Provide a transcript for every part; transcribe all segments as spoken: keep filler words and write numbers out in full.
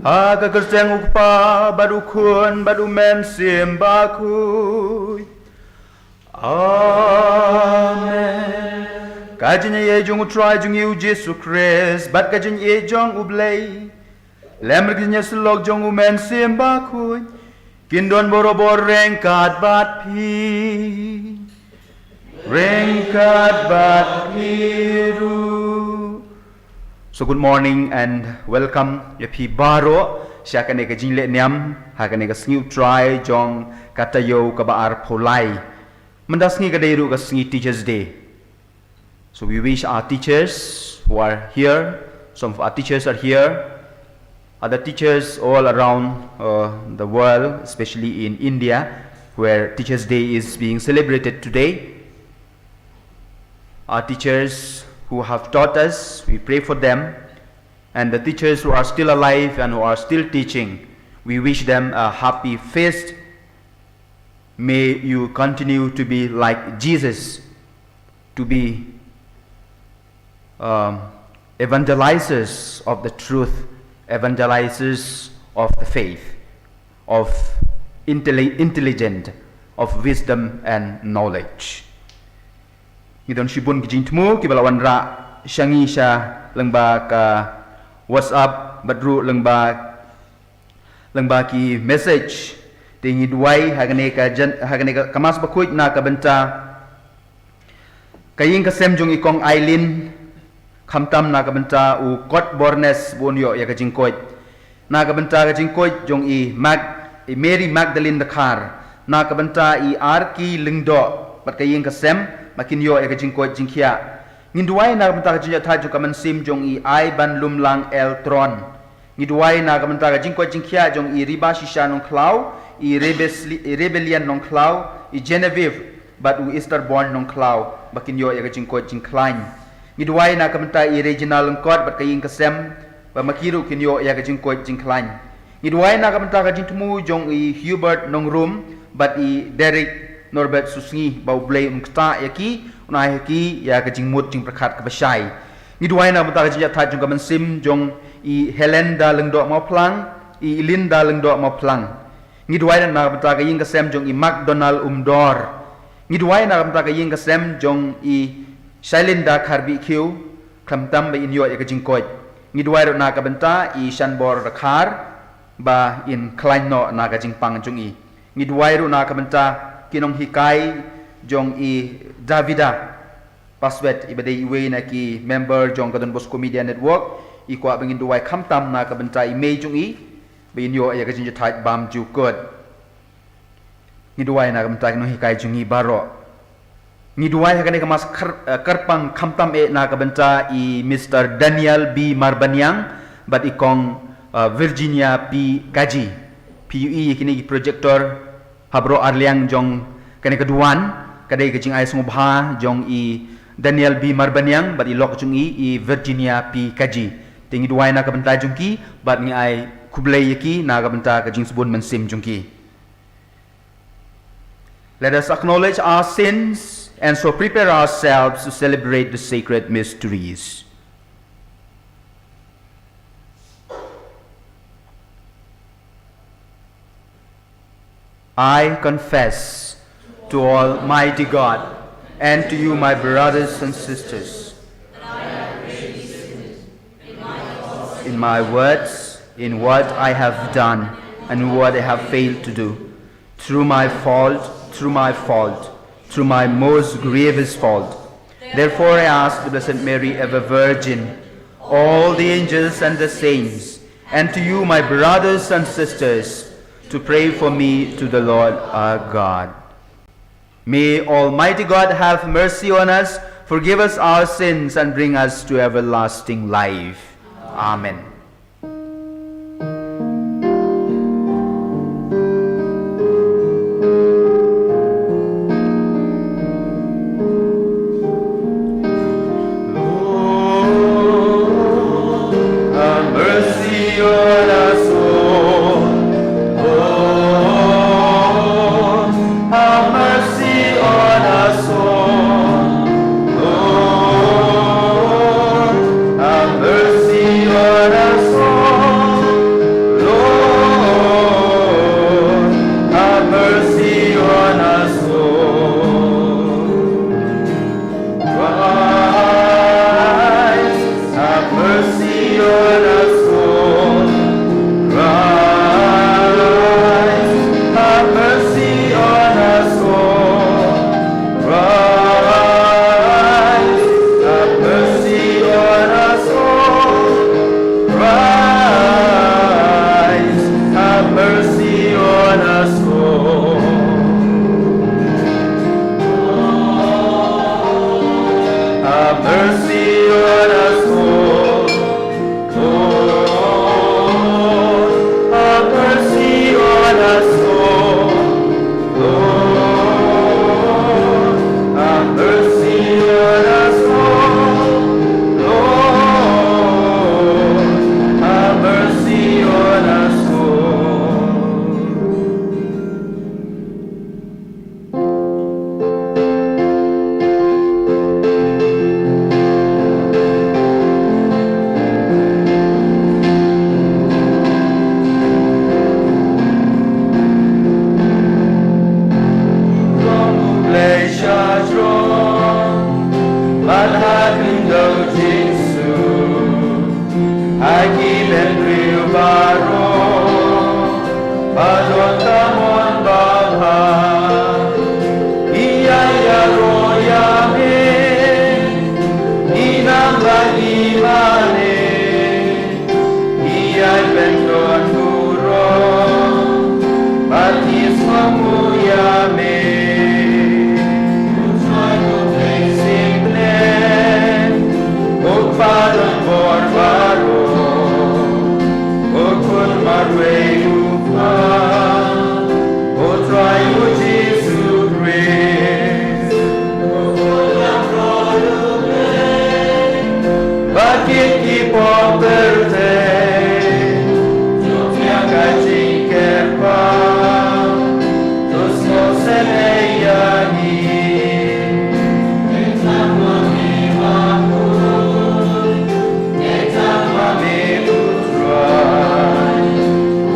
Ha ka kyrteng u Kpa bad u Khun bad u Mynsiem Bakhuid. Amen. Ka jingïeit jong u Trai jong ngi u Jisu Khrist bad ka jingïeit jong u Blei, lem bad ka jingïasyllok jong u Mynsiem Bakhuid, kin don barabor ryngkat bad phi. Ryngkat bad phi ruh. So good morning and welcome ïa phi baroh sha kane ka jingleh niam ha kane ka sngi u Trai jong ka taïew kaba arphew lai. Mynta sngi ka dei ruh ka sngi Teachers' Day. So we wish our teachers who are here, some of our teachers are here, other teachers all around uh, the world, especially in India, where Teachers' Day is being celebrated today. Our teachers who have taught us, we pray for them. And the teachers who are still alive and who are still teaching, we wish them a happy feast. May you continue to be like Jesus, to be um, evangelizers of the truth, evangelizers of the faith, of intelli- intelligent, of wisdom and knowledge. Ngi don shibun ki jingthmu kiba la wanrah sha ngi sha lyngba ka WhatsApp bad ruh lyngba lyngba ki message. Te ngi duwai ha kane ka jan, ha kane ka, ka Mass Bakhuid na ka bynta ka ïing ka sem jong i Kong Aileen, khamtam na ka bynta u Kot Bornes ba un ïoh ïa ka jingkoit. Na ka bynta ka jingkoit jong i Mag, i Mary Magdalene Dkhar. Na ka bynta i Arki Lyngdoh bad ka ïing ka sem ba kin ïoh ïa ka jingkoit jingkhiah. Ngin duwai na ka bynta ka jingïathait jong ka mynsiem jong i Aibanlumlang L Tron. Ngi duwai na ka bynta ka jingkoit jingkhiah jong i Ribashisha Nongkhlaw, i Rebesli-, i Rebellion Nongkhlaw, i Genevieve bad u Easterborn Nongkhlaw ba kin ïoh ïa ka jingkoit jingkhlaiñ. Ngi duwai na ka bynta i Regina Lyngkot bad ka ïing ka sem ba ma ki ruh kin ïoh ïa ka jingkoit jingkhlaiñ. Ngi duwai na ka bynta ka jingthmu jong i Hubert Nongrum bad i Derek Norbert Susngi ba U Blei un ktah ïa ki, un ai ha ki ïa ka jingmut jingpyrkhat kaba shai. Ngi duwai na ka bynta ka jingïathait jong ka mynsiem jong i Helenda Lyngdoh Mawphlang, i Linda Lyngdoh Mawphlang. Ngi duwai na ka bynta ka ïing ka sem jong i McDonald Umdor. Ngi duwai na ka bynta ka ïing ka sem jong i Shailinda Kharbih Khiew, khamtam ba in ïoh ïa ka jingkoit. Ngi duwai ruh na ka bynta i Shanbor Dkhar ba in khlaiñ noh na ka jingpang jong i. Ngi duwai ruh na ka bynta ki nonghikai jong i Davida Paswet, iba dei iwei na ki member jong ka Don Bosco Media Network, i kwah ba ngin duwai khamtam na ka bynta i mei jong i ba in ïoh ïa ka jingïathait bymjukut. Ngi duwai na ka bynta ki nonghikai jong i baroh. Ngi duwai ha kane ka Mass kar-, eh, kyrpang khamtam eh na ka bynta i Mister Daniel B Marbaniang bad i Kong, eh, Virginia P Kaji. Phi ïohi ïa kine ki projector ha baroh arliang jong kane ka duwan, ka dei ka jingai sngewbha jong i Daniel B Marbaniang bad i lok jong i, i Virginia P Kaji. Te ngi duwai na ka bynta jong ki bad ngi ai khublei ïa ki na ka bynta ka jingsbun mynsiem jong ki. Let us acknowledge our sins and so prepare ourselves to celebrate the sacred mysteries. I confess to Almighty God and to you, my brothers and sisters, in my words, in what I have done, and what I have failed to do, through my fault, through my fault, through my most grievous fault. Therefore, I ask the Blessed Mary, ever Virgin, all the angels and the saints, and to you, my brothers and sisters, to pray for me to the Lord our God. May Almighty God have mercy on us, forgive us our sins, and bring us to everlasting life. Amen. Lord, have mercy on us, oh Lord, have mercy on us, oh Lord, have mercy on us. Mane, ïai pyndonkam, bad ngi sngewnguh ïa me. U Trai u Blei shisien, u Kpa don bor baroh, u Khun marwei u Kpa, u Trai u Jisu Khrist. Bad kit ki pop pyrthei, to pdiang ka jingkyrpad, to sngewsynei ïa ngi. Ngi tang ma me Bapu, ngi tang ma me U Trai,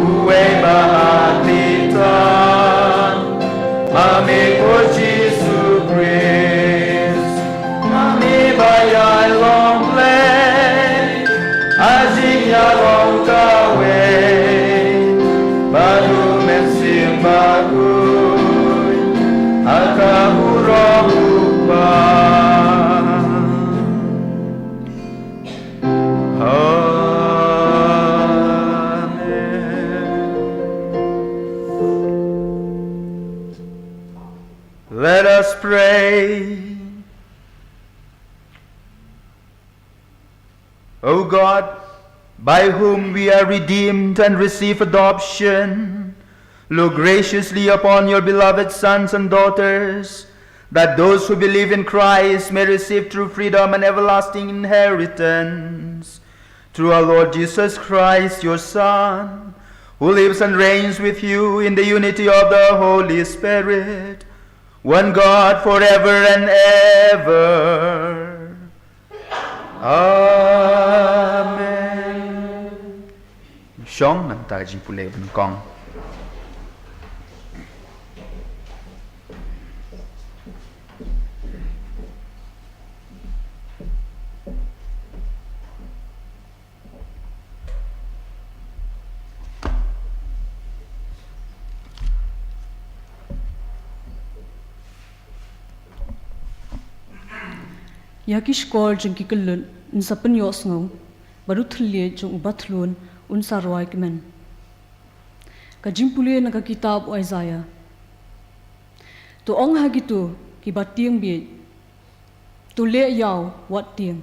uwei ba hakhlieh tam, ma me ko Jisu Khrist. Ma me ba ïai long Blei ha jingïalong kawei bad U Mynsiem Bakhuid ha ka burom U Kpa. Amen. Let us pray. O God, by whom we are redeemed and receive adoption, look graciously upon your beloved sons and daughters, that those who believe in Christ may receive true freedom and everlasting inheritance. Through our Lord Jesus Christ, your Son, who lives and reigns with you in the unity of the Holy Spirit, one God, forever and ever. Amen. Shong, nangta ka jingpule ba nyngkong. Ïa ki shkor jong ki kyllut yn sa pynïohsngew, bad u thylliej jong u bathlun un sa rwai kmen. Ka jingpule na ka kitab u Isaiah. To ong ha kito kiba tieng bieit, to leh ïaw wat tieng.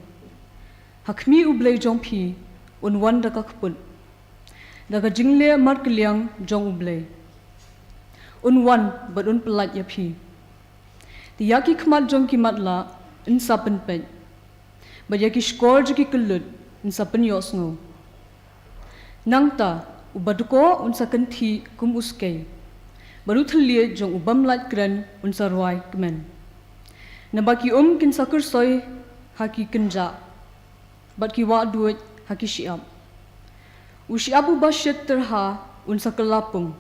Ha khmih U Blei jong phi un wan da ka kput, da ka jingleh markylliang jong U Blei. Un wan bad un pyllait ïa phi. Te ïa ki khmat jong ki matlah yn sa pynpeit, bad ïa ki shkor jong ki kyllut yn sa pynïohsngew. Nangta u badkoh un sa kynthih kum u skei, bad u thylliej jong u bym lait kren un sa rwai kmen. Naba ki um kin sa kyrsoi ha ki kynjah, bad ki wah duid ha ki shyiap. U shyiap uba shit tyrha un sa kylla pung,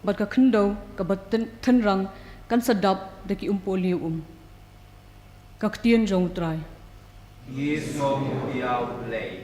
bad ka khyndew kaba tyn-, tynrang kan sa dap da ki umpohliew um. Ka ktien jong U Trai. Ngi sngewbha ïa U Blei.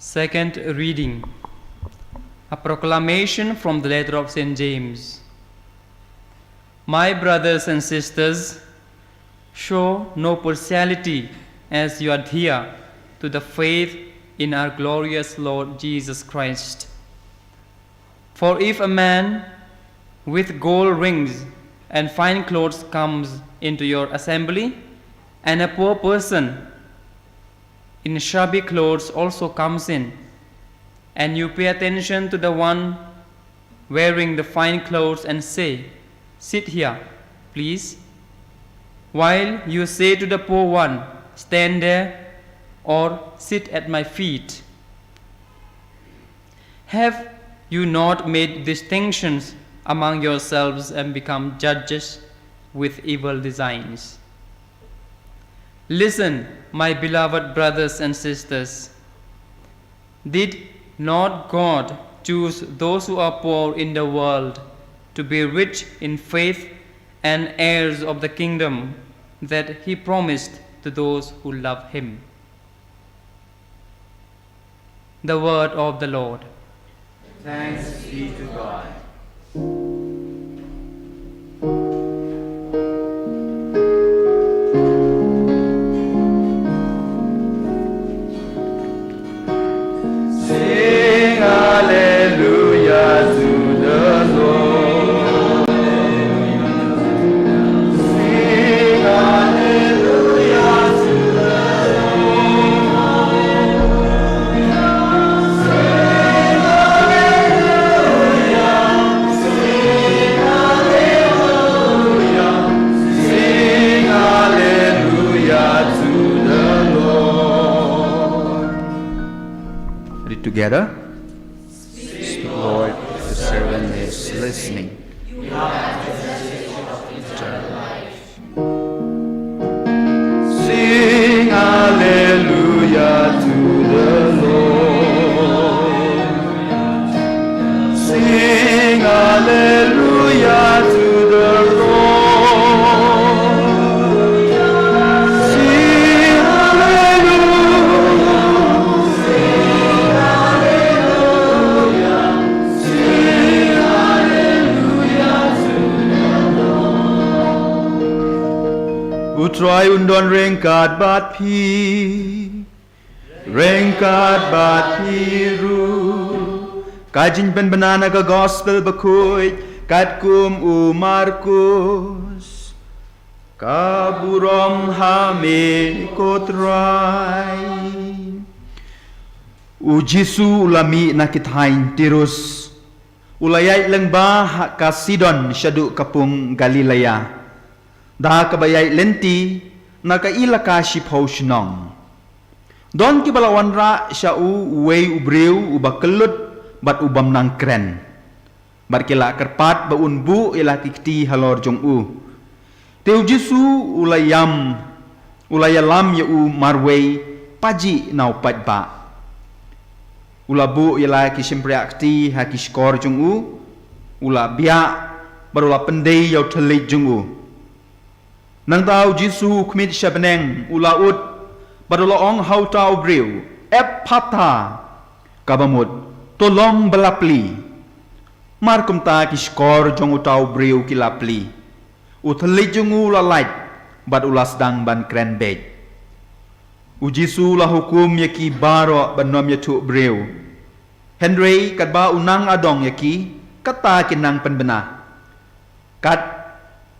Second reading. A proclamation from the letter of Saint James. My brothers and sisters, show no partiality as you adhere to the faith in our glorious Lord Jesus Christ. For if a man with gold rings and fine clothes comes into your assembly, and a poor person in shabby clothes also comes in, and you pay attention to the one wearing the fine clothes and say, "Sit here, please," while you say to the poor one, "Stand there," or, "Sit at my feet," have you not made distinctions among yourselves and become judges with evil designs? Listen, my beloved brothers and sisters. Did not God choose those who are poor in the world to be rich in faith and heirs of the kingdom that he promised to those who love him? The word of the Lord. Thanks be to God. Sing hallelujah to the Lord. Sing hallelujah to the Lord. Sing hallelujah. Sing hallelujah. Sing hallelujah to the Lord. Read together. Speak, Lord, the servant is listening. You have the message of eternal life. Sing hallelujah to the Lord. Sing hallelujah to the Lord. Sing hallelujah. Sing hallelujah. Sing hallelujah to the Lord. U Trai un don ryngkat bad phi. Ryngkat bad phi ruh. Ka jingpynbna na ka Gospel bakhuid katkum u Markus. Ka burom ha me ko Trai. U Jisu u la mih na ki thaiñ Tirus. U la ïaid lyngba ha ka Sidon shaduh ka pung Galilea. Da kaba ïaid lynti na ka ilaka shiphew shnong. Don kiba la wanrah sha u uwei u briew uba kyllut bad u bym nang kren. Bad ki la kyrpad ba un buh ïa la ki kti halor jong u. Te u Jisu u la ïam, u la ïalam ïa u marwei, pajih na u paidbah. U la buh ïa la ki shympriah kti ha ki shkor jong u, u la biah, bad u la pyndei ïa u thylliej jong u. Nangta u Jisu u khmih sha bneng, u la ud, bad u la ong ha uta u briew, "Ephphatha," kaba mut, "To long ba la plie." Mar kumta ki shkor jong uta u briew ki la plie. U thylliej jong u u la lait, bad u la sdang ban kren beit. U Jisu u la hukum ïa ki baroh ban ym ïathuh briew. Hynrei katba u nang adong ïa ki, kata ki nang pynbna. Kat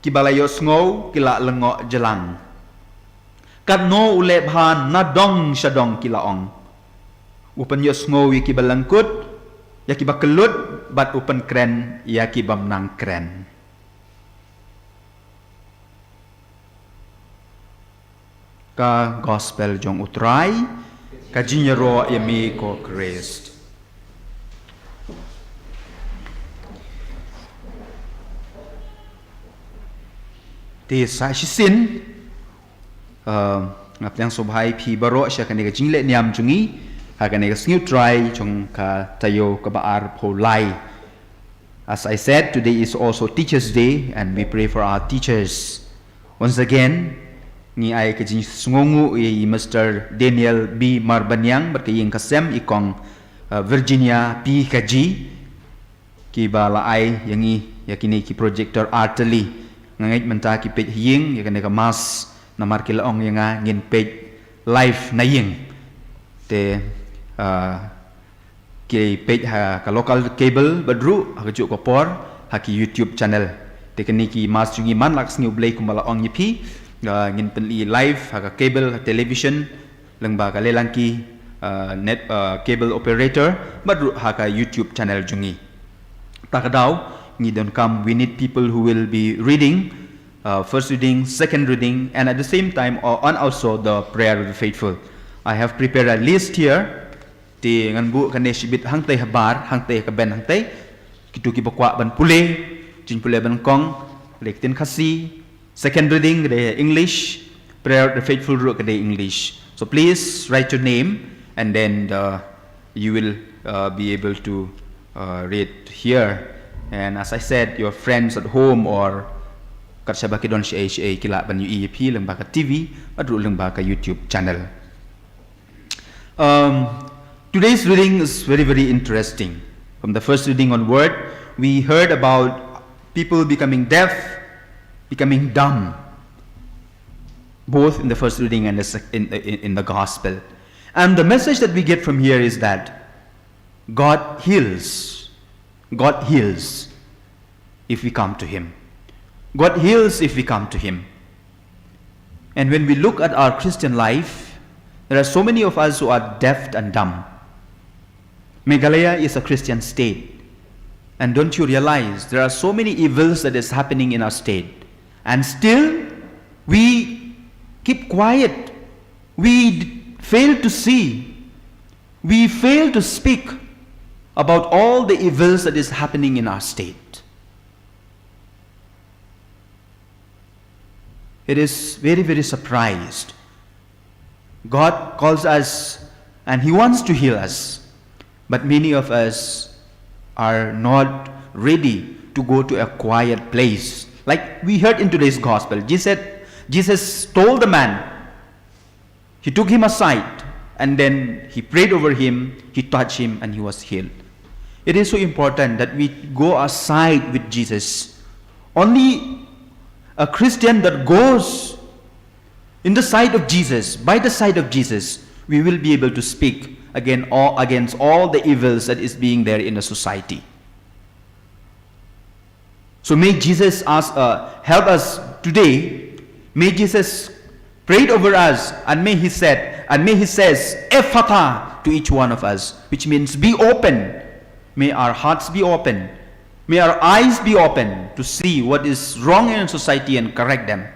kiba la ïohsngew ki la lyngngoh jlang. Katno u leh bha nadong shadong, ki la ong. U pynïohsngew ïa kiba lyngkut, ïa kiba kyllut, bad u pynkren ïa ki bym nang kren. Ka Gospel jong u Trai, ka jingïaroh ïa me ko Khrist. Te sa shisien, uh, nga pdiang sngewbha ïa phi baroh sha kane ka jingleh niam jong ngi ha kane ka sngi u Trai jong ka taïew kaba arphew lai. As I said, today is also Teachers' Day, and we pray for our teachers. Once again, Ngi ai ka jingsngewnguh ïa i Mister Daniel B Marbaniang bad ka ïing ka sem, i kong, uh, Virginia P Kaji, kiba la ai ïa ngi ïa kine ki projector artylli. Nga ngeit mynta ki peit ha ïing ïa kane ka mass, namar ki la ong ïa nga ngin peit live na ïing. Te, uh, ki peit ha ka local cable bad ruh ha kajuh ka por ha ki YouTube channel. Te kine ki mass jong ngi man la ka sngi U Blei kumba la ong ïa phi, uh, ngin pynlong live ha ka cable, ha television, lyngba ka Lelanki, uh, net, uh, cable operator bad ruh ha ka YouTube channel jong ngi. Ta ka daw ngi donkam, we need people who will be reading, uh, first reading, second reading, and at the same time, uh, and also the prayer of the faithful. I have prepared a list here. Te ngan buh kane shibit hangtei habar, hangtei ha ka bench hangtei. Kito kiba kwah ban pule, jingpule ba nyngkong, ka dei ka ktien Khasi. Second reading, ka dei English. Prayer of the faithful ruh ka dei English. So please write your name and then, uh, you will, uh, be able to, uh, read here. And as I said, your friends at home or kat shaba ki don shaei shaei ki lah ban ïohi ïa phi lyngba ka T V bad ruh lyngba ka YouTube channel. Um, today's reading is very, very interesting. From the first reading onward, we heard about people becoming deaf, becoming dumb, both in the first reading and the sec- in, in, in the gospel. And the message that we get from here is that God heals. God heals if we come to Him. God heals if we come to Him. And when we look at our Christian life, there are so many of us who are deaf and dumb. Meghalaya is a Christian state. And don't you realize there are so many evils that is happening in our state? And still, we keep quiet. We d- fail to see. We fail to speak about all the evils that is happening in our state. It is very, very surprised. God calls us and He wants to heal us. But many of us are not ready to go to a quiet place. Like we heard in today's gospel, Jesus, Jesus told the man, He took him aside and then He prayed over him, He touched him, and he was healed. It is so important that we go aside with Jesus. Only a Christian that goes in the side of Jesus, by the side of Jesus, we will be able to speak again all, against all the evils that is being there in the society. So may Jesus ask, uh, help us today. May Jesus prayed over us, and may He said, and may He says, "Ephphatha" to each one of us, which means be open. May our hearts be open. May our eyes be open to see what is wrong in society and correct them.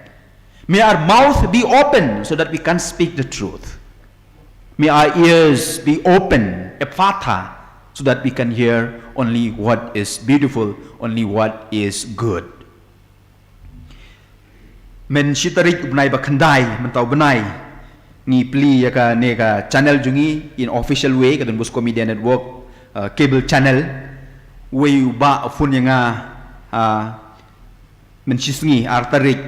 May our mouth be open so that we can speak the truth. May our ears be open, ephphatha, so that we can hear only what is beautiful, only what is good. Mynshitarik u bnai ba khyndai, mynta u bnai, ngi plie ïa kane ka channel jong ngi in official way, ka Don Bosco Media Network, uh, cable channel. Wei u bah u phone ïa nga, uh, mynshisngi ar tarik,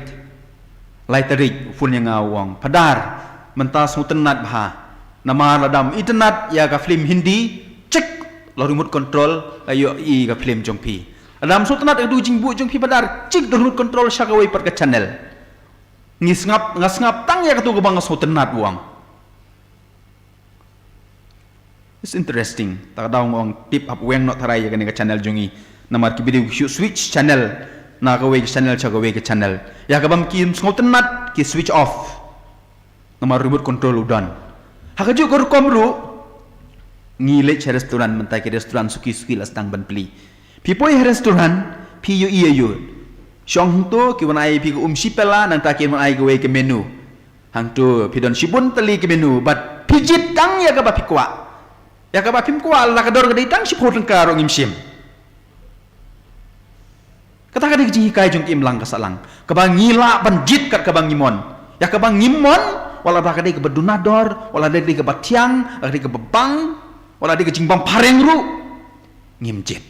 lai tarik, u phone ïa nga u ong, "Phadar, mynta sngewtynnat bha. Namar lada ym itynnat ïa ka film Hindi, chik la remote control, la ïohi ka film jong phi. Lada ym sngewtynnat ïa ka jingbud jong phi Phadar, chik da remote control sha kawei pat ka channel." Ngi sngap, nga sngap tang ïa katu kaba nga sngewtynnat, u ong. It's interesting. Ta ka daw nga ong tip hap weng noh tharai ïa kane ka channel jong ngi. Namar ki briew ki shu switch channel na kawei ka channel sha kawei ka channel. Ïa kaba kim sngewtynnat ki switch off. Namar remote control u don. Ha kajuh ka rukom ruh, ngi leit sha restaurant, mynta ki restaurant suki suki la sdang ban plie. Phi poi ha restaurant, phi ïohi ïa u. Shong hangto, ki wan ai phi ka um shi pela, nangta ki wan ai kawei ka menu. Hangto phi don shibun tylli ki menu, bad phi jied tang ïa kaba phi kwah. Ïa kaba phim kwah, la ka dor ka dei tang shiphew tyngka ruh ngim shim. Kata ka dei ka jinghikai jong ka imlang ka sahlang. Kaba ngi lah ban jied kat kaba ngi mon. Ïa kaba ngim mon, wat la ka dei kaba duna dor, wat la ka dei kaba thiang, la ka dei kaba bang, wat la ka dei ka jingbym phareng ruh, ngim jied.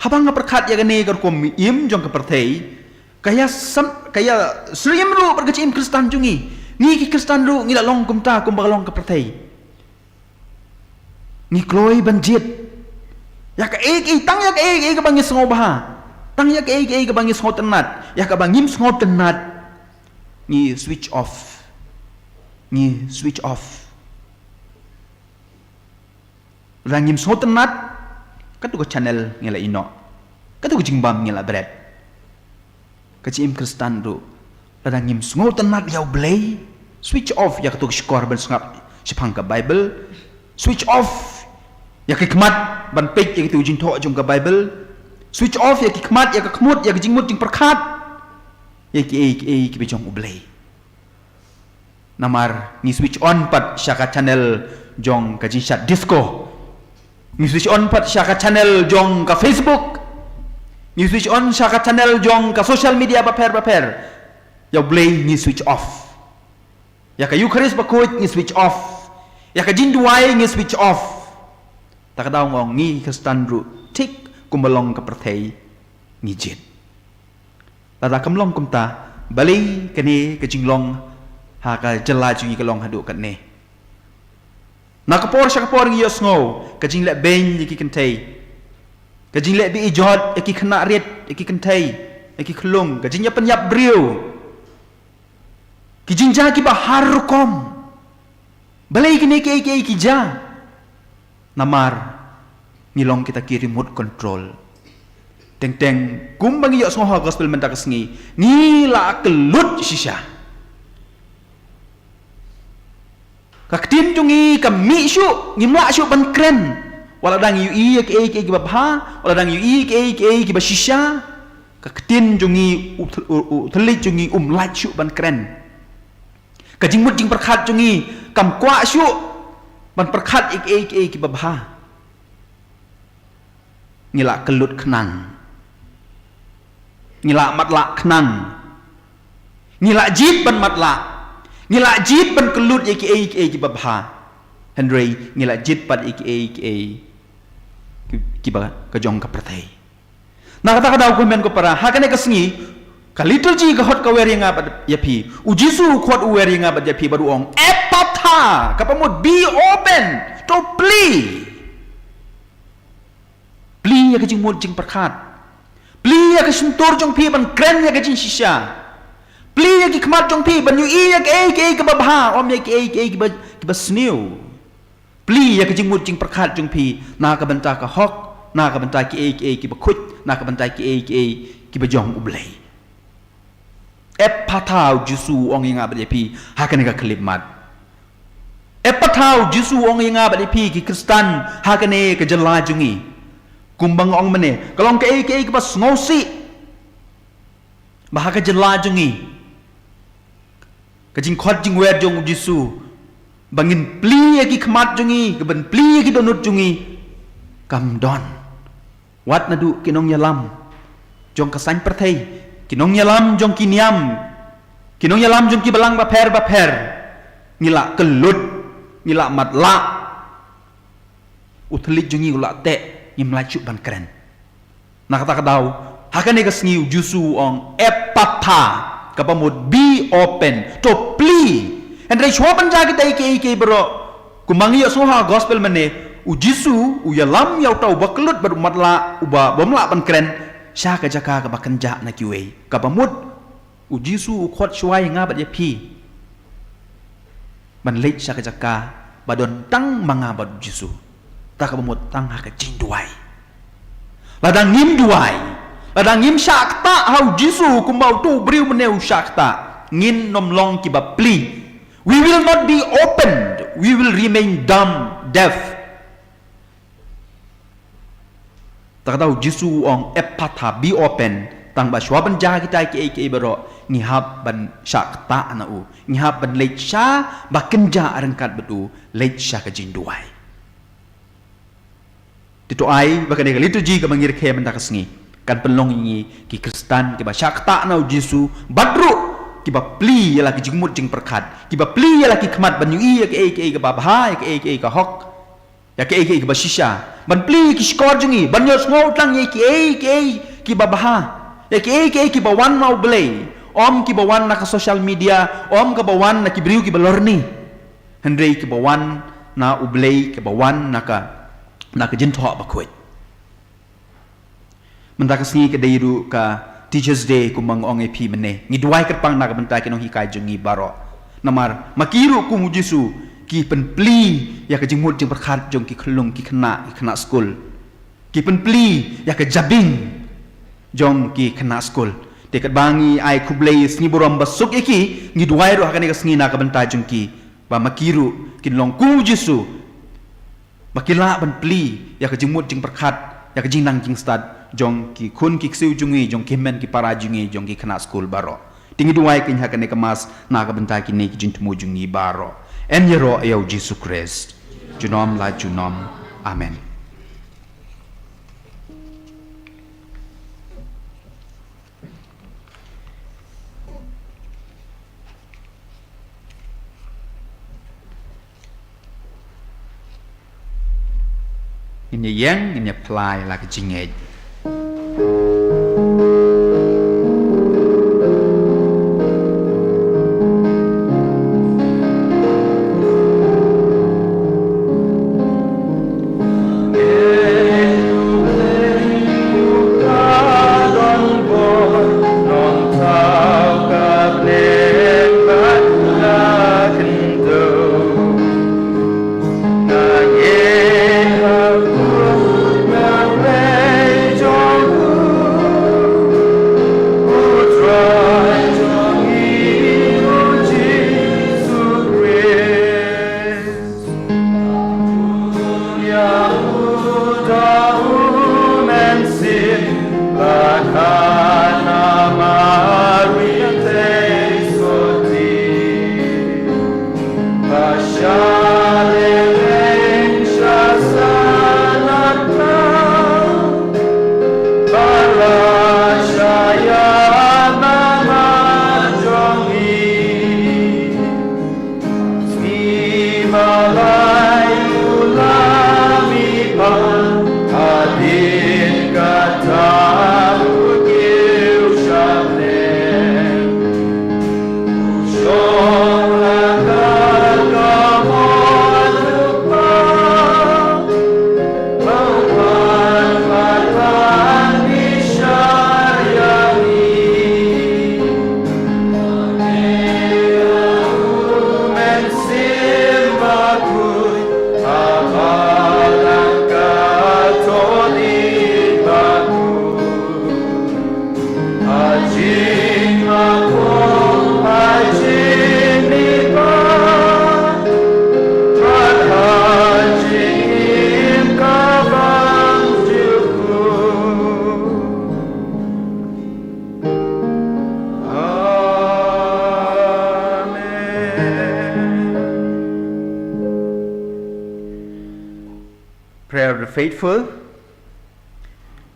Haba nga pyrkhat ïa kane ka rukom im jong ka pyrthei, Ka ïa san, ka ïa syriem ruh bad ka jingim Khristan jong ngi. Ngi ki Khristan ruh ngi la long kumta kumba ka long ka pyrthei. Ngi kloi ban jied ïa kaei kaei, tang ïa kaei kaei kaba ngi sngewbha, tang ïa kaei kaei kaba ngi sngewtynnat. Ïa kaba ngim sngewtynnat ngi switch off. Ngi switch off. Lada ngim sngewtynnat, katu ka channel ngi la ïehnoh, katu ka jingbam ngi la bret. Ka jingim Khristan ruh, lada ngim sngewtynnat ïa U Blei, switch off ïa katu ka shkor ban sngap shaphang ka Bible. Switch off ïa ka khmat ban peit ïa katu ka jingthoh jong ka Bible. Switch off ïa ka khmat, ïa ka khmut, ïa ka jingmut jingpyrkhat ïa kiei kiei kiba jong U Blei. Namar ngi switch on pat sha ka channel jong ka jingshad disco. Ngi switch on pat sha ka channel jong ka Facebook. Ngi switch on sha ka channel jong ka social media bapher bapher. Ïa U Blei ngi switch off. Ïa ka Eucharist bakhuid ngi switch off. Ïa ka jingduwai ngi switch off. Ta ka daw nga ong ngi Khristan ruh thik kumba long ka pyrthei ngi jied. Lada kam long kumta, balei kane ka jinglong ha ka jylla jong ngi ka long haduh katne? Na ka por sha ka por ngi ïohsngew ka jingleh beiñ ïa ki kynthei, ka jingleh bi ijot ïa ki khynnah rit, ïa ki kynthei, ïa ki khyllung, ka jingïapynïap briew, ki jingjia kiba har rukom. Balei kine kiei kiei ki jia? Namar ngi long kita ki remote control. Teng teng kumba ngi ïohsngew ha gospel mynta ka sngi, ngi la kyllut shisha. Ka ktien jong ngi kam mih shuh, ngim lah shuh ban kren. Wat la dang ïohi ïa kiei kiei kiba bha, wat la dang ïohi ïa kiei kiei kiba shisha, ka ktien jong ngi, u thel-, u, u thylliej jong ngi um lait shuh ban kren. Ka jingmut jingpyrkhat jong ngi kam kwah shuh ban pyrkhat ïa kiei kiei kiba bha. Ngi la kyllut khnang. Ngi la matlah khnang. Ngi la jied ban matlah. Ngi la jied ban kyllut ïa kiei kiei kiba bha. Hynrei ngi la jied pat ïa kiei kiei ki, kiba ka jong ka pyrthei. Na kata ka daw ko hynmen ko para, ha kane ka sngi, ka liturgy ka khot ka wer ïa nga bad ïa phi. U Jisu u khot u wer ïa nga bad ïa phi bad u ong, Ephphatha, kaba mut be open, to plie. Plie ïa ka jingmut jingpyrkhat. Plie ïa ka shyntur jong phi ban kren ïa ka jingshisha. Plie ïa ki khmat jong phi ban ïohi ïa kiei kiei kiba bha, ym ïa kiei kiei kiba, kiba sniew. Plie ïa ka jingmut jingpyrkhat jong phi na ka bynta ka hok, na ka bynta kiei kiei kiba khuid, na ka bynta kiei kiei kiba jong U Blei. Ephphatha, u Jisu u ong ïa nga bad ïa phi ha kane ka khyllipmat. Ephphatha, u Jisu u ong ïa nga bad ïa phi ki Khristan ha kane ka jylla jong ngi. Kumba nga ong mynne, ka long kaei kaei kaba sngewsih ba ha ka jylla jong ngi, ka jingkhot jingwer jong u Jisu ba ngin plie ïa ki khmat jong ngi, ka ban plie ïa ki dohnud jong ngi, kam don. Wat naduh ki nongïalam jong ka saiñ pyrthei, ki nongïalam jong ki niam, ki nongïalam jong ki balang bapher bapher, ngi la kyllut, ngi la matlah. U thylliej jong ngi u la teh, ngim lah shuh ban kren. Na kata ka daw, ha kane ka sngi u Jisu u ong, Ephphatha, kaba mut be open, to plie. Hynrei shuwa ban jia kita kiei kiei baroh, kumba ngi ïohsngew ha gospel mynne, u Jisu u ïalam ïa uta uba kyllut bad u matlah, uba bym lah ban kren, sha ka jaka kaba kynjah na kiwei. Kaba mut, u Jisu u khot shuwa ïa nga bad ïa phi ban leit sha ka jaka ba don tang ma nga bad u Jisu. Ta kaba mut tang ha ka jingduwai. Lada ngim duwai, lada ngim shah ktah ha u Jisu kumba uto u briew mynne u shah ktah, ngin ym long kiba plie. We will not be opened, we will remain dumb, deaf. Ta kata u Jisu u ong, Ephphatha, be open, tang ba shuwa ban jia kita kiei kiei baroh, ngi hap ban shah ktah na u, ngi hap ban leit sha ba kynjah ryngkat bad u, leit sha ka jingduwai. Te to ai ba kane ka liturgy kaba ngi rakhe mynta ka sngi kan pynlong ïa ngi ki Khristan kiba shah ktah na u Jisu, bad ruh kiba plie ïa la ki jingmut jingpyrkhat, kiba plie ïa la ki khmat ban ïohi ïa kiei kiei kaba bha, ïa kiei kiei ka hok, ïa kiei kiei kiba shisha, ban plie ïa ki shkor jong ngi ban ïohsngew tang ïa kiei kiei kiba bha, Ïa kiei kiei kiba wan na U Blei, ym kiba wan na ka social media, ym kaba wan na ki briew kiba lorni. Hynrei kiba wan na U Blei, kiba wan na ka, na ka jingthoh bakhuid. Mynta ka sngi ka dei ruh ka Teachers' Day, kumba nga ong ïa phi mynne. Ngi duwai kyrpang na ka bynta ki nonghikai jong ngi baroh. Namar ma ki ruh kum U Jisu ki pynplie ïa ka jingmut jingpyrkhat jong ki khyllung ki khynnah, ki khynnah skul. Ki pynplie ïa ka jabieng jong ki khynnah skul. Te katba ngi ai khublei sngi burom basuk ïa ki, ngi duwai ruh ha kane ka sngi na ka bynta jong ki, ba ma ki ruh kin long kum U Jisu, ba ki lah ban plie ïa ka jingmut jingpyrkhat, ïa ka jingnang jingstad jong ki khun ki ksiew jong ngi, jong ki hynmen ki para jong ngi, jong ki khynnah skul baroh. Te ngi duwai keiñ ha kane ka Mass na ka bynta kine ki jingthmu jong ngi baroh. Yn ïaroh ïa U Jisu Khrist junom la junom. Amen. Ngin ïa ïeng, ngin ïa phla ïa la ka jingngeit. Prayer of the Faithful.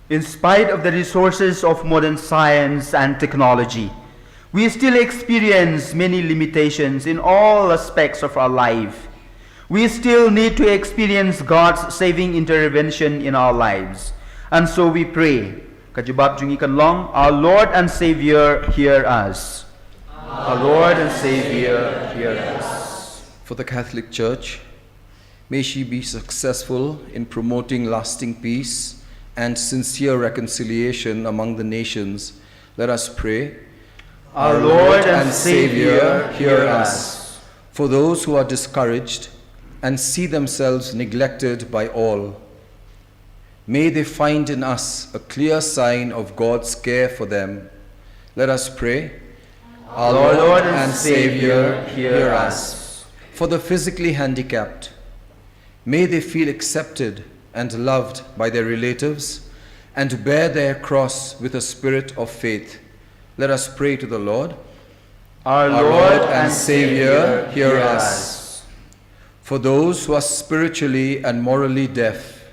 In spite of the resources of modern science and technology, we still experience many limitations in all aspects of our life. We still need to experience God's saving intervention in our lives. And so we pray. Ka jubab jong ngi kan long, Our Lord and Savior, hear us. Our Lord and Savior, hear us. For the Catholic Church, may she be successful in promoting lasting peace and sincere reconciliation among the nations. Let us pray. Our Lord and Savior, hear us. For those who are discouraged and see themselves neglected by all, may they find in us a clear sign of God's care for them. Let us pray. Our Lord and Savior, hear us. For the physically handicapped, may they feel accepted and loved by their relatives and bear their cross with a spirit of faith. Let us pray to the Lord. Our Lord and Savior, hear us. For those who are spiritually and morally deaf,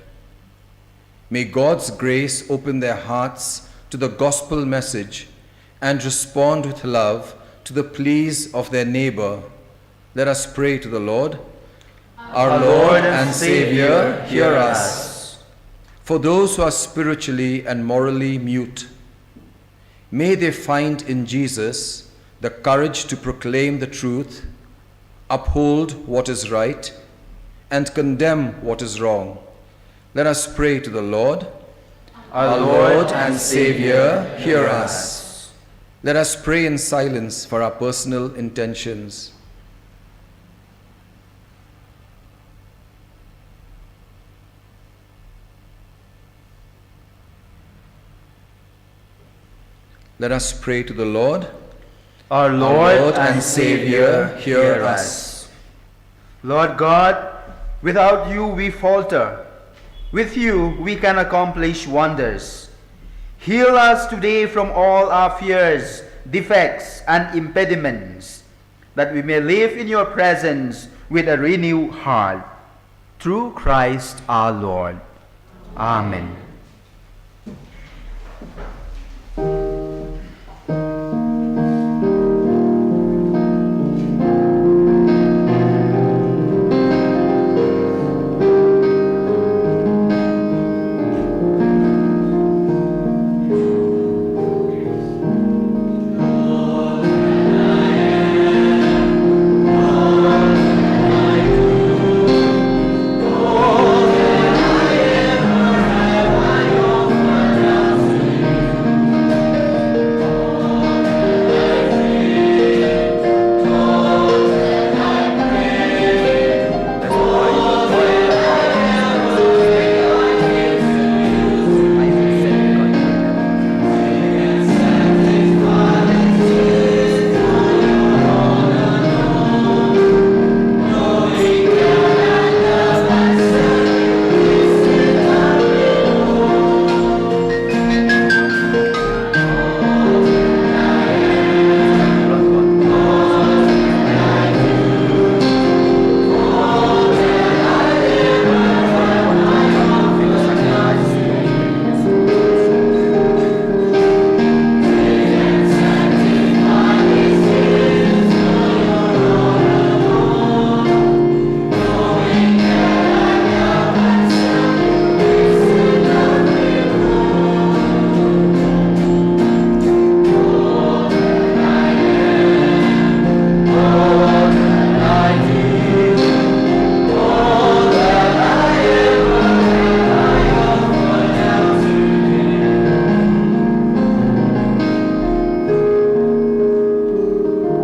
may God's grace open their hearts to the gospel message and respond with love to the pleas of their neighbor. Let us pray to the Lord. Our Lord and Savior, hear us. For those who are spiritually and morally mute, May they find in Jesus the courage to proclaim the truth, uphold what is right, and condemn what is wrong. Let us pray to the Lord. Our Lord and Savior, hear us. Let us pray in silence for our personal intentions. Let us pray to the Lord. Our Lord and Savior, hear us. Lord God, without you we falter. With you we can accomplish wonders. Heal us today from all our fears, defects, and impediments, that we may live in your presence with a renewed heart. Through Christ our Lord. Amen.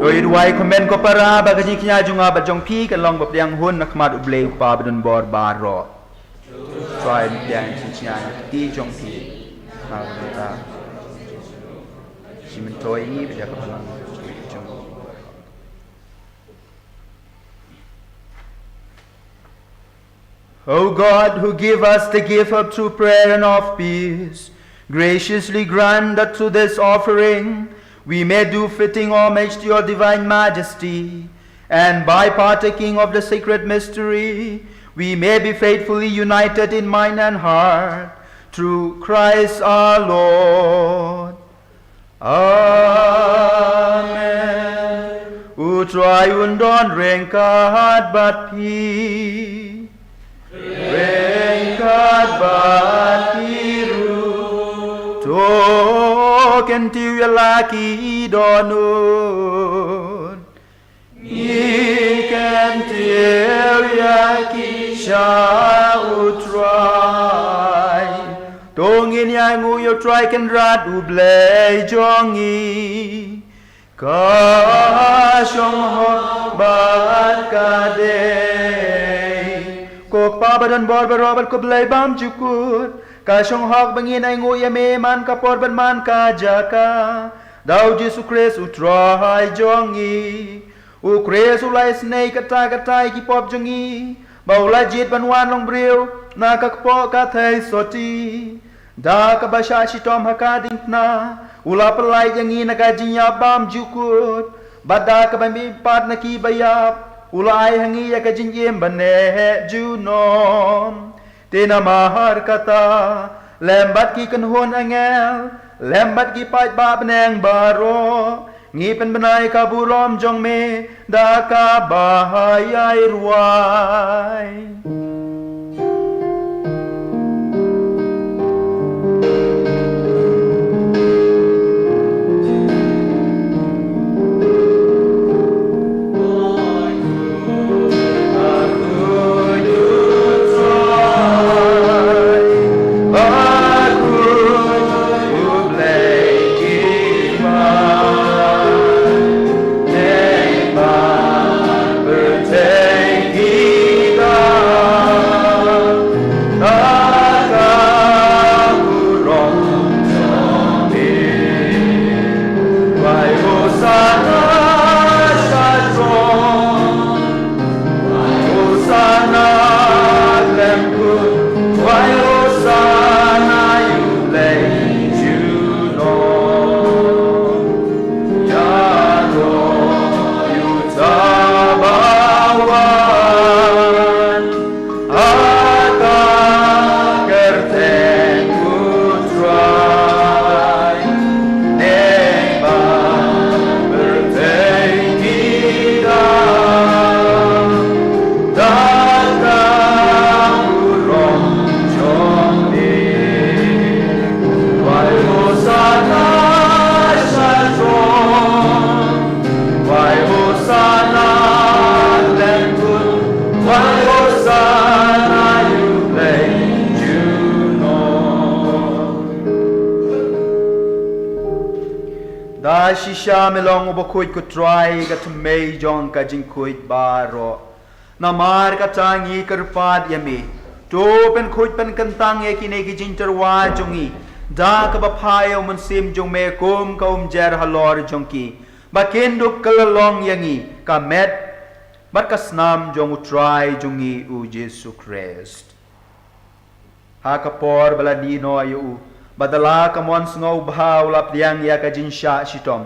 To ïa duwai kumne ko para, ba ka jingkñia jong nga bad jong phi kan long ba pdiang hun na khmat U Blei U Kpa badonbor baroh. Trai, pdiang jingkñia na ka kti jong phi. Ka kata shi myntoi ngi ba ïa ka balang jong phi. O God, who give us the gift of true prayer and of peace, graciously grant that through this offering we may do fitting homage to your divine majesty, and by partaking of the sacred mystery, we may be faithfully united in mind and heart through Christ our Lord. Amen. U Trai un don ryngkat bad phi. Ryngkat bad phi ruh. To kyntiew ïa la ki dohnud. Ngi kyntiew ïa ki sha U Trai. To ngin ïanguh ïa U Trai Kynrad U Blei jong ngi. Ka shong hok bad ka dei. Ko Kpa badonbor baroh bad ko Blei bymjukut, ka shong hok ba ngin ainguh ïa me man ka por bad man ka jaka. Da U Jisu Khrist U Trai jong ngi. U Khrist u la isynei katta katta ïa ki pop jong ngi, ba u la jied ban wan long briew na ka kpoh ka theisotti. Da kaba shah shitom ha ka diengphna u la pyllait ïa ngi na ka jingïap bymjukut, bad da kaba mihpat na ki baïap u la ai ha ngi ïa ka jingim baneh junom. Te namar kata, lem bad ki kynhun angel, lem bad ki paidbah bneng baroh, ngi pynbna ïa ka burom jong me da kaba ïai rwai. shisha me long u bakhuid, ko Trai, ka thymmei jong ka jingkhuid baroh. Namar kata ngi kyrpad ïa me, to pynkhuid pynkyntang ïa kine ki jingtyrwa jong ngi da kaba phai ïa u Mynsiem jong me kum ka umjer halor jong ki, ba kin dup kylla long ïa ngi ka met bad ka snam jong u Trai jong ngi u Jisu Khrist. Ha ka por ba la die noh ïa u, bad da la ka mon sngewbha u la pdiang ïa ka jingshah shitom,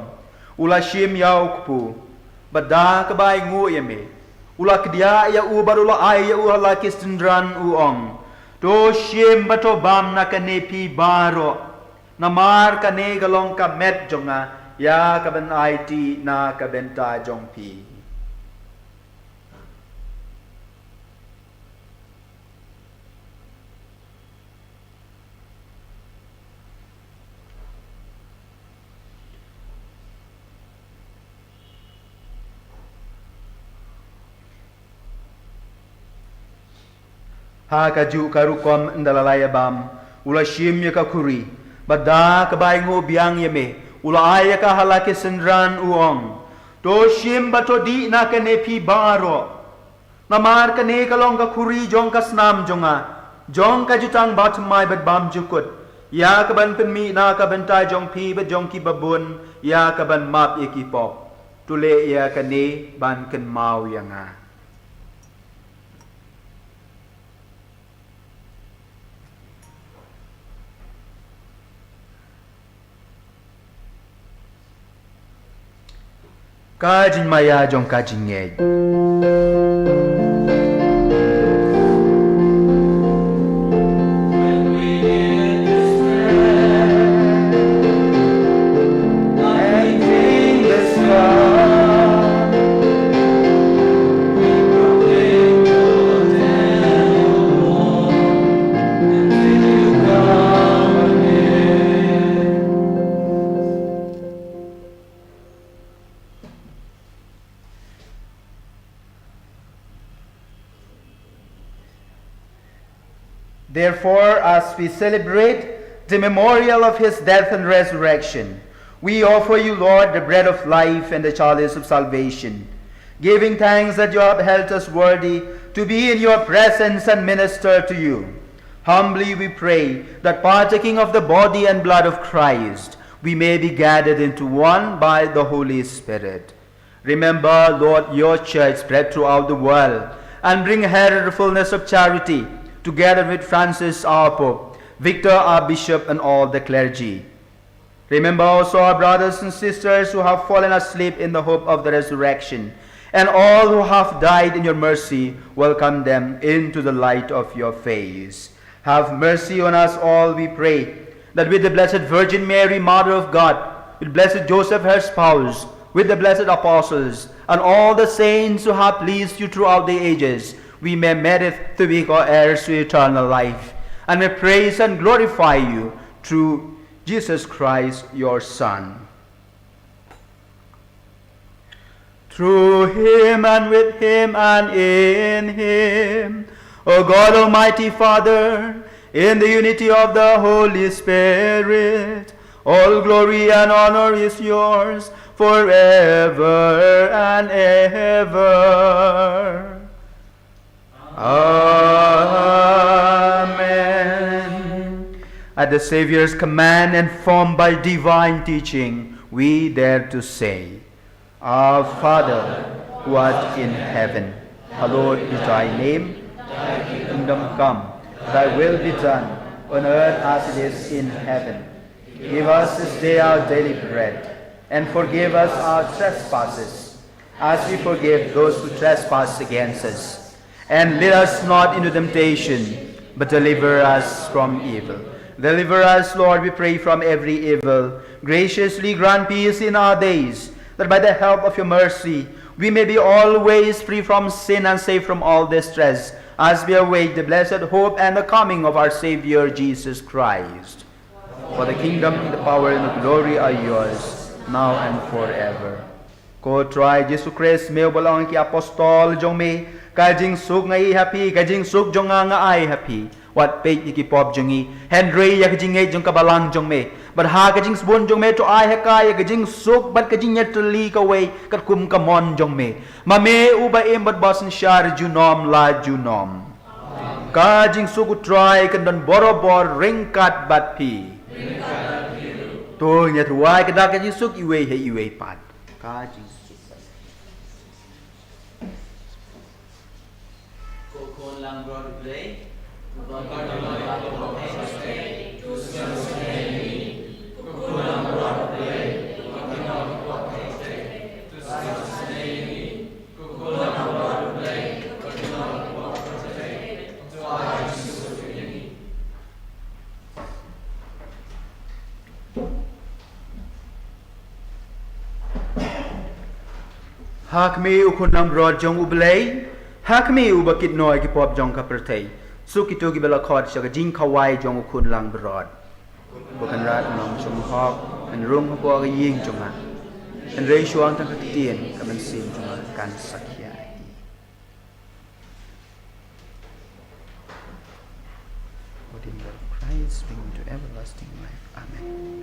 u la shim ïa u kpu, bad da kaba ainguh ïa me, u la kdiah ïa u bad u la ai ïa u ha la ki synran, u ong: To shim bad to bam na kane phi baroh, namar kane ka long ka met jong nga, ïa kaban aiti na ka bynta jong phi. Ha kajuh ka rukom ynda la ïa bam, u la shim ïa ka khuri, bad da kaba ainguh biang ïa me, u la ai ïa ka ha la ki synran, u ong: To shim bad to dih na kane phi baroh, namar kane ka long ka khuri jong ka snam jong nga, jong ka jutang bathymmai bad bymjukut, ïa kaban pynmih na ka bynta jong phi bad jong kiba bun ïa kaban map ïa ki pop. To leh ïa kane ban kynmaw ïa nga. Ka jingmaïa jong ka jingngeit. Therefore, as we celebrate the memorial of his death and resurrection, we offer you, Lord, the bread of life and the chalice of salvation, giving thanks that you have held us worthy to be in your presence and minister to you. Humbly we pray that, partaking of the body and blood of Christ, we may be gathered into one by the Holy Spirit. Remember, Lord, your church spread throughout the world, and bring her to the fullness of charity, together with Francis our Pope, Victor our Bishop, and all the clergy. Remember also our brothers and sisters who have fallen asleep in the hope of the resurrection, and all who have died. In your mercy, welcome them into the light of your face. Have mercy on us all, we pray, that with the Blessed Virgin Mary, Mother of God, with blessed Joseph, her spouse, with the blessed apostles, and all the saints who have pleased you throughout the ages, we may merit to be co-heirs to eternal life, and may praise and glorify you through Jesus Christ, your Son. Through him, and with him, and in him, O God, Almighty Father, in the unity of the Holy Spirit, all glory and honor is yours forever and ever. Amen. At the Savior's command and formed by divine teaching, we dare to say, Our Father, who art in heaven, hallowed be thy name. Thy kingdom come, thy will be done, on earth as it is in heaven. Give us this day our daily bread, and forgive us our trespasses, as we forgive those who trespass against us. And lead us not into temptation, but deliver us from evil. Deliver us, Lord, we pray, from every evil. Graciously grant peace in our days, that by the help of your mercy we may be always free from sin and safe from all distress, as we await the blessed hope and the coming of our Savior Jesus Christ. For the kingdom, the power, and the glory are yours, now and forever. Ko Trai Jisu Khrist, me uba la ong ïa ki apostol jong me, ka jingsuk nga ïa ha phi, ka jingsuk jong nga nga ai ha phi. wat peit ïa ki pop jong ngi, hynrei ïa ka jingngeit jong ka balang jong me. Bad ha ka jingsbun jong me to ai ha ka ïa ka jingsuk bad ka jingïatylli kawei katkum ka mon jong me. Ma me uba im bad ba synshar junom la junom. Ka jingsuk U Trai kan don borabor ryngkat bad phi. To ngin ïathuh ïa ka dak ka jingsuk iwei ha iwei pat. Ka jingsuk. Ko khun langbrot U Blei, Ha khmih, U Khun langbrot jong U Blei. Ha khmih, Uba kit noh ïa ki pop jong ka pyrthei. Suk kito kiba la khot sha ka jingkhawai jong U Khun langbrot. Ba kan rat u nongshong hok, yn rung hapoh ka ïing jong nga. Hynrei shuwa tang ka ktien ka mynsiem jong nga kan sakhi ïa i. Ordained by Christ, bring me to everlasting life. Amen.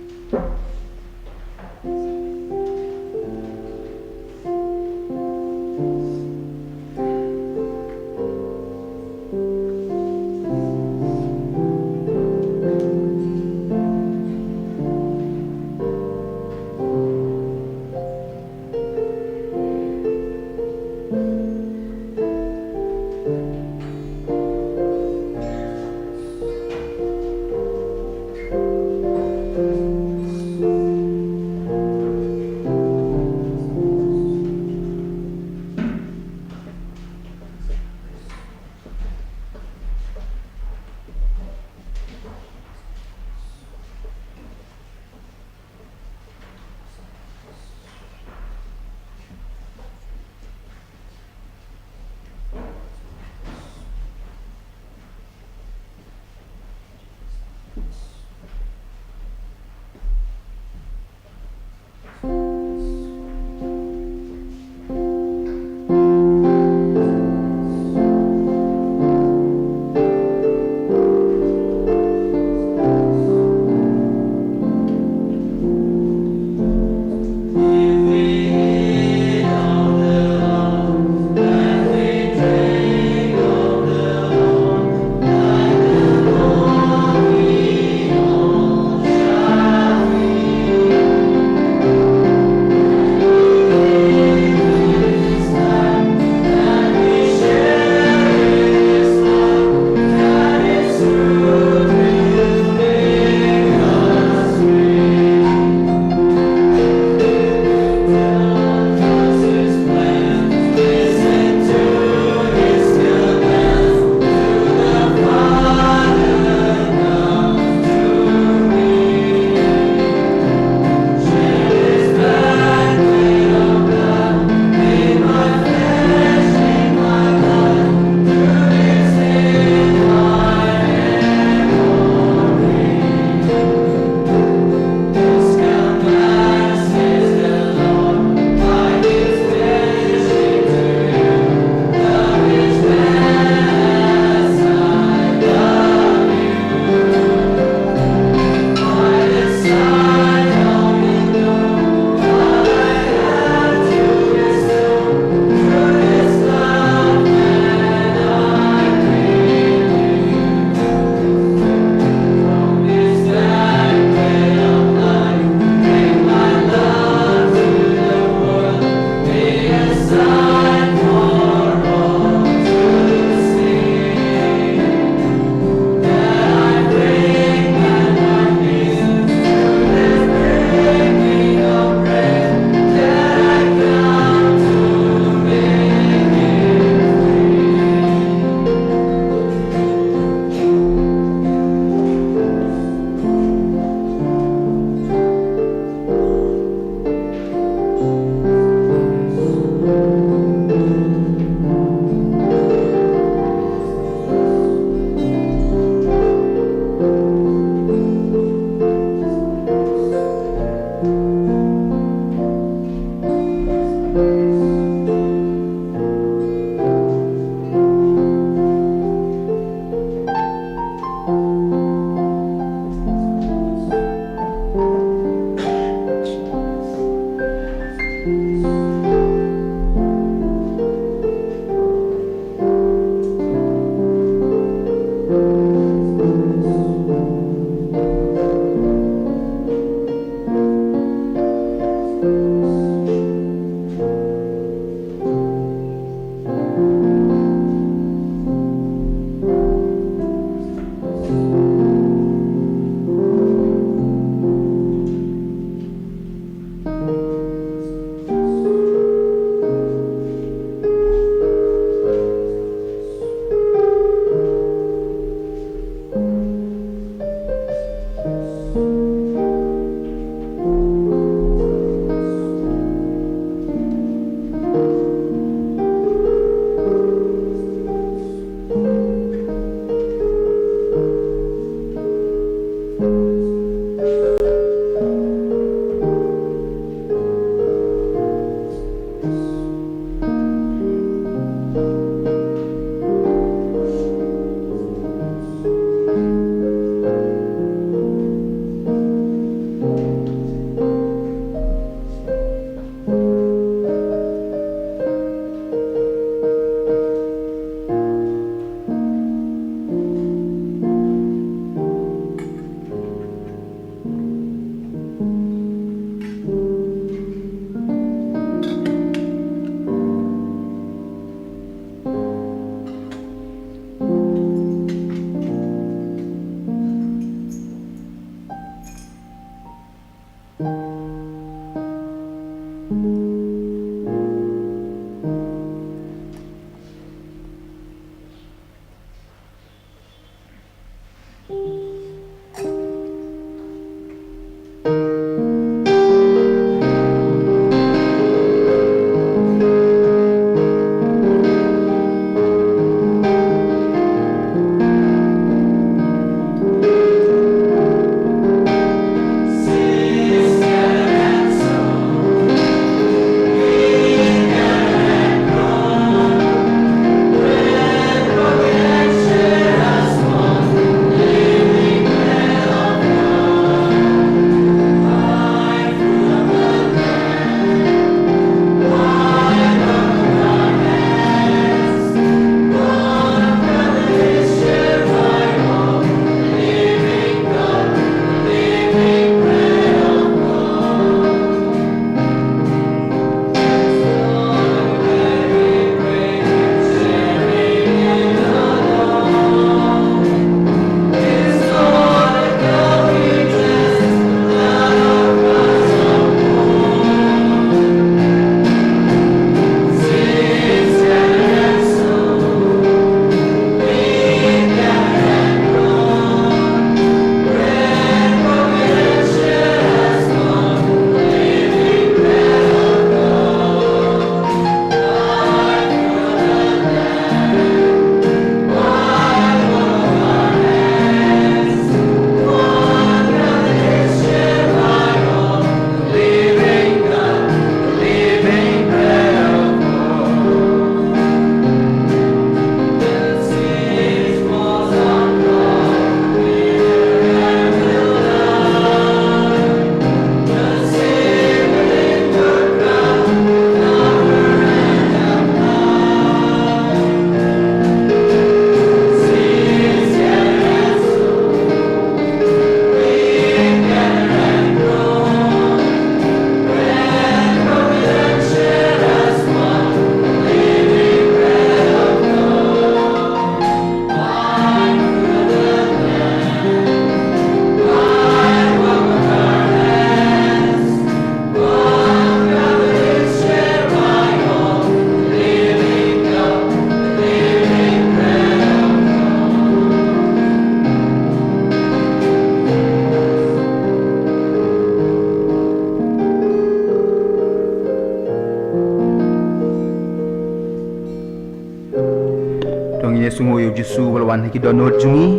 Nguh ïa u Jisu ba la wan ha ki dohnud jong ngi,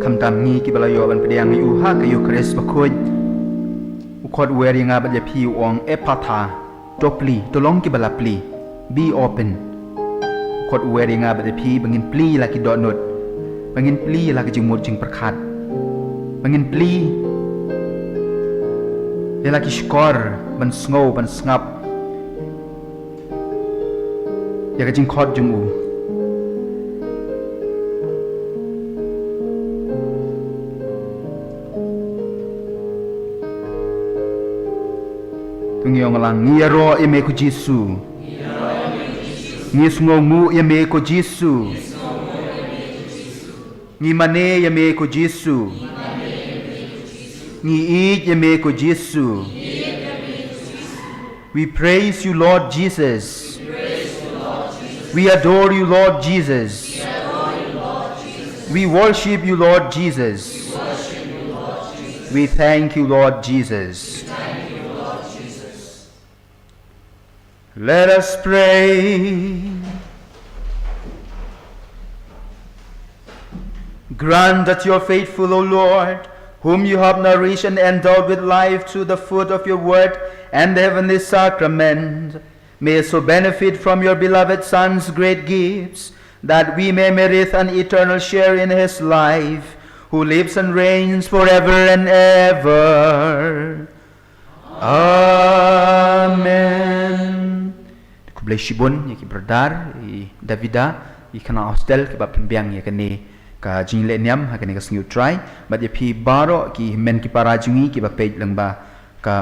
khamtam ngi kiba la ïoh ban pdiang ïa u ha ka Eukharist bakhuid. U khot u wer ïa nga bad ïa phi u ong, Ephatha, to plie, to long kiba la plie. Be open. U khot u wer ïa nga bad ïa phi ba ngin plie ïa la ki dohnud, ba ngin plie ïa la ki jingmut jingpyrkhat, ba ngin plie ïa la ki shkor ban sngew ban sngap ïa ka jingkhot jong u. To ngi ong lang, ngi ïaroh ïa me ko Jisu. Ngi sngewnguh ïa me ko Jisu. Ngi mane ïa me ko Jisu. Ngi ïeit ïa me ko Jisu. We praise you, Lord Jesus. We adore you, Lord Jesus. We worship you, Lord Jesus. We thank you, Lord Jesus. Let us pray. Grant that your faithful, O Lord, whom you have nourished and endowed with life through the food of your word and the heavenly sacrament, may so benefit from your beloved Son's great gifts that we may merit an eternal share in his life, who lives and reigns forever and ever. Amen. Khublei shibun ïa ki brother, i Davida, i khynnah hostel kiba pynbiang ïa kane ka jingleh niam ha kane ka sngi U Trai, bad ïa phi baroh ki hynmen ki para jong ngi kiba peit lyngba ka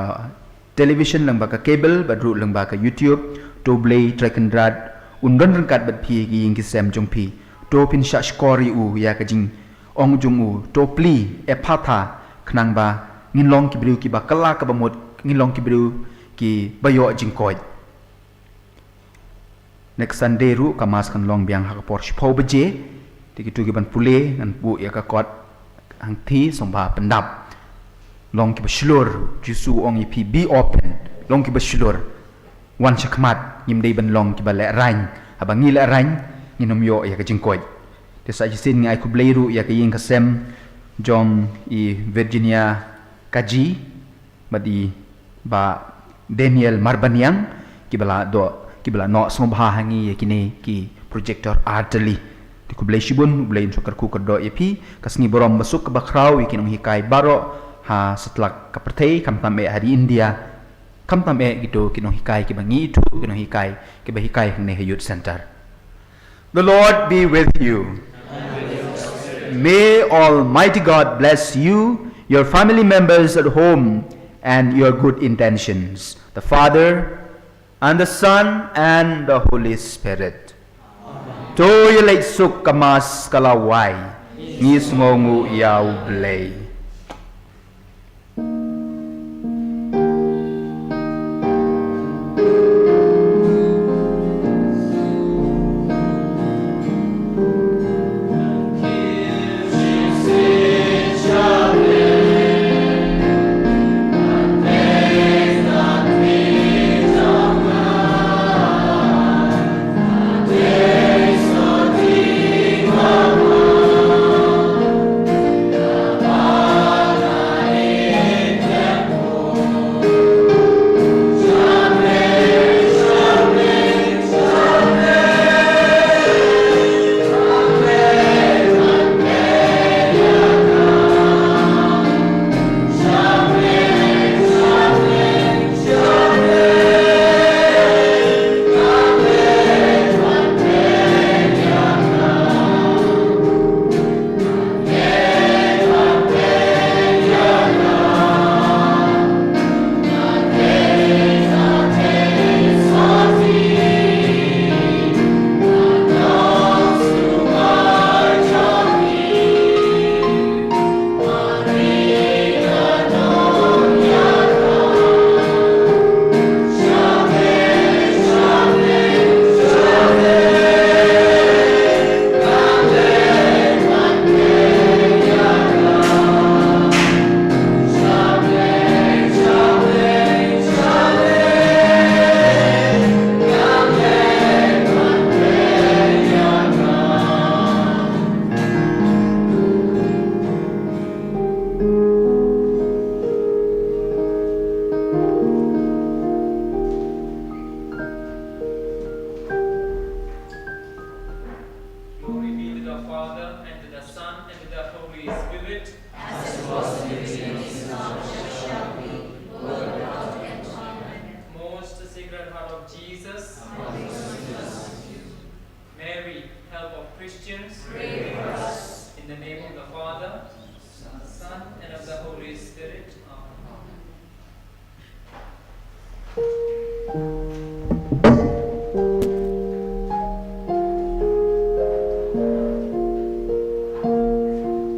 television, lyngba ka cable bad ruh lyngba ka YouTube. To U Blei Trai Kynrad un don ryngkat bad phi ha ki ïing ki sem jong phi. To phin shah shkor ïa u ïa ka jing ong jong u, to plie, Ephatha, khnang ba ngin long ki briew kiba kylla kaba mut, ngin long ki briew kiba ïoh jingkoit. Next Sunday ruh ka mass kan long biang ha ka por shiphew baje. Te kito kiban pule ngan buh ïa ka kot hangthie sngewbha pyndap. Long kiba shlur, Jisu u ong ïa phi, be open. Long kiba shlur. Wan sha khmat, ngim dei ban long kiba lehraiñ. Haba ngi lehraiñ, ngin ym ïoh ïa ka jingkoit. Te sa shisien ngi ai khublei ruh ïa ka ïing ka sem jong i Virginia Kaji bad i Bah Daniel Marbaniang, kiba la doh, kiba la noh sngewbha ha ngi ïa kine ki projector artylli. Te khublei shibun, U Blei un sa kyrkhu kyrdoh ïa phi. Ka sngi burom basuk kaba khraw ïa ki nonghikai baroh ha satlak ka pyrthei, khamtam eh ha ri India. Khamtam eh kito ki nonghikai kiba ngi ithuh, ki nonghikai kiba hikai hangne ha Youth Center. The Lord be with you. May Almighty God bless you, your family members at home, and your good intentions. The Father, and the Son, and the Holy Spirit. To ïa leit suk, ka mass ka la wai. Ngi sngewnguh ïa U Blei.